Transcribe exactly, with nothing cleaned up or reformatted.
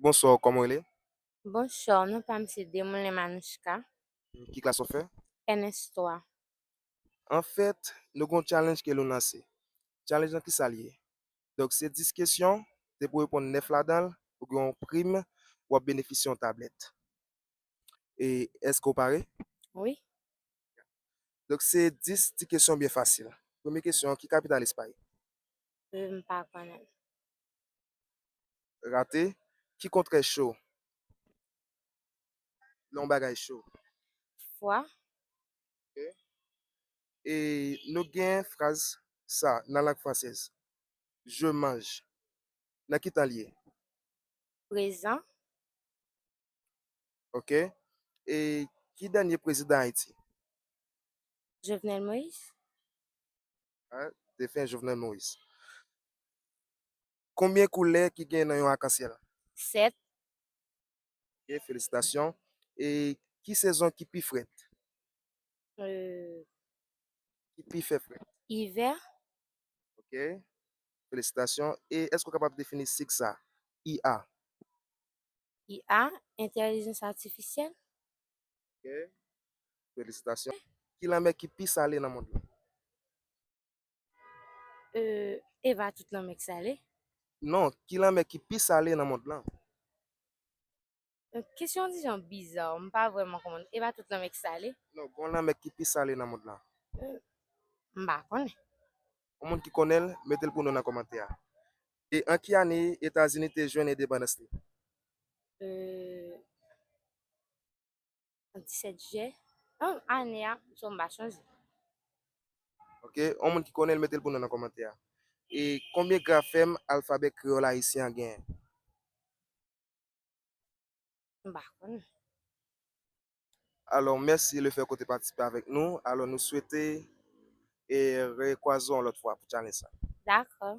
Bonswa, kòman w rele? Bonswa, non pa m se Demoulin Manouchka. Ki klas w fè? N S twa. Anfèt, nou gen yon challenge ke nou lanse. Challenge lan ki sa l ye? Donk, se dis kesyon, depi w reponn nèf ladan l, ou gen yon prim, w ap benefisye yon tablèt. E èske w pare? Wi. Donk, se dis ti kesyon byen fasil. Premye kesyon, ki kapital Espay? M pa konnen. Rate. Ki kontrè cho? Lè yon bagay cho. Fwa. E nou gen fraz sa nan lang fransèz. Je mange. Nan ki tan l ye? Prezan. Ok. E ki dènye prezidan Ayiti? Jovenel Moïse. Defen Jovenel Moïse. Konbyen koulè ki gen nan yon akansyèl? Sèt. Ok, felisitasyon. E ki sezon ki pi frèt? Euh, Ki pi fè frèt? Ivè. Ok. Felisitasyon. E èske w kapab defini sig sa? I A. I A, entèlijans atifisyèl. Ok. Felisitasyon. Ki lanmè ki pi sale nan mond lan? Euh, e pa tout lanmè ki sale. Non, ki lanmè ki pi sale nan mond lan? Euh, kesyon di jan biza, m pa vrèman konprann. E pa tout lanmè ki sale. Non, gen yon lanmè ki pi sale nan mond lan. M pa konnen. Yon moun ki konnen l, mete l pou nou nan kòmantè a. E an ki ane Etazini te jwenn endepandans li? Euh, disèt jiyè. An, ane a, so m pa sonje. Ok, yon moun ki konnen l, mete l pou nou nan kòmantè a. E konbyen grafèm alfabè kreyòl ayisyen an genyen? M pa konnen. Alò, mèsi le fè ke w te patisipe avèk nou. Alò, nou swete e rekwaze w yon lòt fwa pou challenge sa. Dakò.